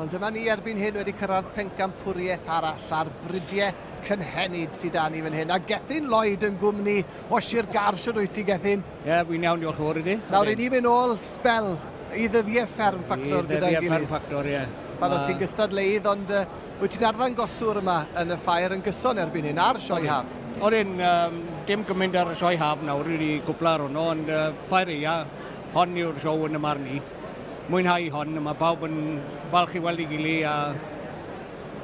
Wel, dyma ni erbyn hyn wedi cyrraedd pencampwriaeth arall ar brydiau cynhenid sydd da ni fan hyn. A Gethin Lloyd yn gwmni o Sir Gar, siwr wyt ti, Gethin? Ie, yeah, wy'n iawn, diolch yn fawr i di. Nawr, i ni mynd ôl sbel i ddyddiau Fferm Ffactor gyda'n gilydd. I ddyddiau Fferm Ffactor, ie. Pan o't ti'n gystadleuydd, ond uh, wyt ti'n arddangoswr yma yn y ffair yn gyson erbyn hyn, ar sioe haf? Odyn, um, dim gymaint ar y sioe haf nawr, wedi gwpla ar honno, ond uh, ffair eia, hon yw'r siow yn y marn i. Mwynhau hon, mae pawb yn falch i weld ei gili a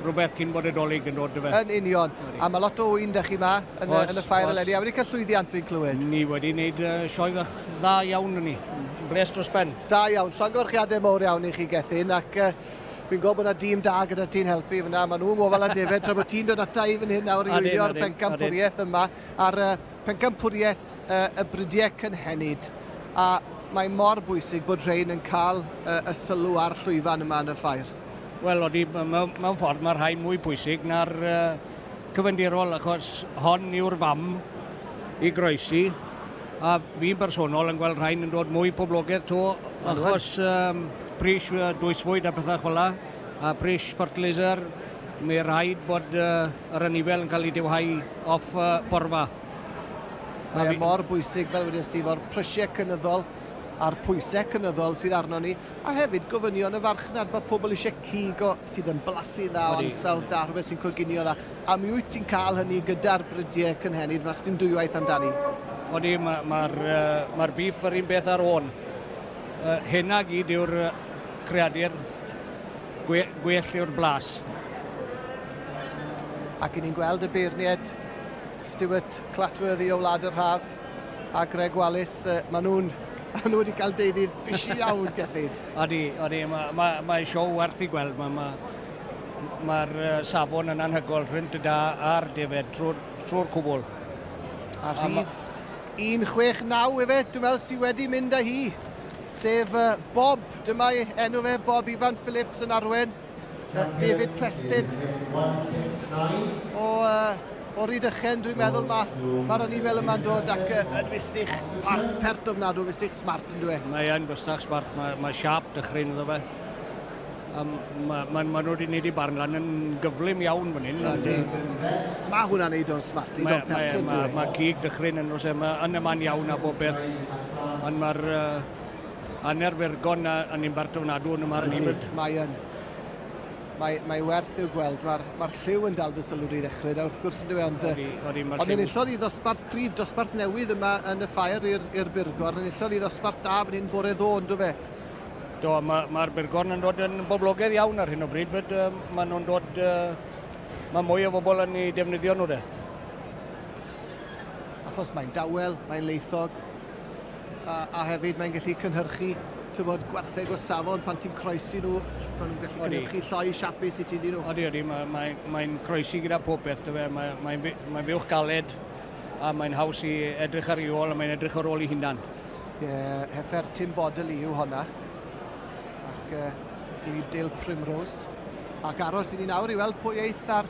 rhywbeth cyn bod y Dolig yn dod, dyfe? Yn union. A mae lot o ŵyn da chi ma yn, oes, yn y ffair eleni, a wedi cael llwyddiant dwi'n clywed. Ni wedi wneud uh, sioe fach dda iawn yn ni. Bles dros ben. Da iawn. Llongyfarchiadau mowr iawn i chi, Gethin, ac uh, fi'n gwybod bod yna dîm da gyda ti'n helpu fyna. Maen nhw'n ngofal a defaid tra bod ti'n dod ata i fan hyn nawr i wylio'r bencampwriaeth yma a'r uh, pencampwriaeth uh, y brydiau cynhenid. A mae mor bwysig bod rhain yn cael uh, y sylw a'r llwyfan yma yn y ffair. Wel, odi, mewn, mewn ffordd mae rhai mwy pwysig na'r uh, cyfandirol, achos hon yw'r fam i groesi, a fi'n bersonol yn gweld rhain yn dod mwy poblogaidd to, achos um, pris dwysfwyd a pethau fel la, a pris fertilizer, mae rhaid bod uh, yr anifel yn cael ei dewhau off uh, porfa. Mae e mor bwysig, fel wedes di, fo'r prisiau cynyddol a'r pwysau cynyddol sydd arno ni, a hefyd gofynion y farchnad. Mae pobl eisiau cig o, sydd yn blasu dda, o ansawdd da, rhywbeth sy'n coginio dda. A mi wyt ti'n cael hynny gyda'r brydiau cynhenid, mae dim dwywaith amdani. Odi, mae'r ma, ma, ma beef yr un beth ar ôn. Uh, hynna gyd yw'r creadur Gwe, gwell yw'r blas. Ac i ni'n gweld y beirniaid Stuart Clatworthy o Wlad yr Haf a Greg Wallace, uh, maen nhw'n ma nhw wedi cael deuddydd bisi iawn, Gethin. Odi, odi, mae ma, ma siow werth i gweld. Mae'r ma, ma, ma safon yn anhygol, rhynt y da a'r defed trwy'r trwy cwbl. A rhif 169 efe, dwi'n meddwl sydd wedi mynd â hi. Sef Bob, dyma ei enw fe, Bob Ifan Phillips yn arwen. David Plested o, uh, o Rydychen, dwi'n meddwl mae'r ma anifel yma'n dod ac uh, yn fustych pert ofnadw, fustych smart yn dweud. Mae yn fustach smart, mae, mae siap dychryn iddo fe. A mae ma, ma nhw wedi gwneud i barn lan yn gyflym iawn fan hyn. Ydy. Mae hwnna'n neud o'n smart, i don pert yn Mae ma cig dychryn yn oes e, mae yn y man iawn a bob beth. Ond mae'r uh, anner fergon a, a ni'n bart ofnadw yn y marn i. Mae yn. Mae, mae werth i'w gweld. Mae'r mae lliw yn dal dy sylw i ddechrau, da wrth gwrs yn dweud, ond, odi, odi, ond enillodd i ddosbarth cryf, dosbarth newydd yma yn y ffair i'r Burgor, enillodd i ddosbarth da fan hyn bore ddo, yn fe? Do, mae'r ma Burgorn yn dod yn boblogaidd iawn ar hyn o bryd, fyd, um, maen nhw'n dod, uh, mae mwy o bobl yn ei defnyddio nhw de. Achos mae'n dawel, mae'n leithog, a, a hefyd mae'n gallu cynhyrchu tywod, gwartheg o safon pan ti'n croesi nhw, maen nhw'n gallu cynhyrchu lloi siapus i ti nhw. Odi, odi, mae'n mae, mae croesi gyda pob beth, dyfe, mae'n mae, mae, mae fuwch galed a mae'n haws i edrych ar ei ôl a mae'n edrych ar ôl ei hunan. Ie, heffer Tim Bodley yw honna. Ac uh, Glebdale Primrose. Ac aros i ni nawr i weld pwy eith ar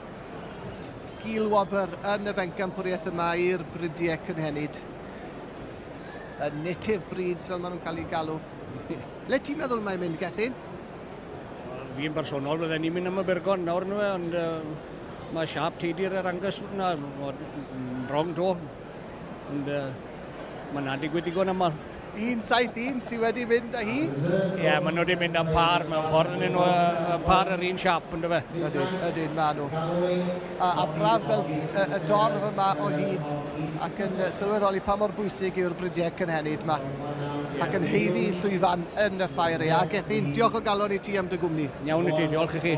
gil wobr yn y bencampwriaeth yma i'r brydiau cynhenid. Y native breeds fel maen nhw'n cael eu galw. Le ti'n meddwl mae'n mynd, Gethin? Fi'n bersonol, fydden ni'n mynd am y Bergon nawr nhw, e, ond uh, mae siap teidi'r yr Angus na, wrong to. Ond uh, mae na'n digwydd digon aml. 171 sydd wedi mynd â hi. Ie, yeah, maen nhw wedi mynd am par mewn ffordd yn nhw, par yr un siap yn dyfe. Ydyn, ydyn, maen nhw. A, a braf fel y, y dorf yma o hyd ac yn sylweddoli pa mor bwysig yw'r brydiau cynhenid yma. Yeah. Ac yn heiddi llwyfan yn y ffair ei. A Gethin, diolch o galon i ti am dy gwmni. Iawn i ti, diolch i chi.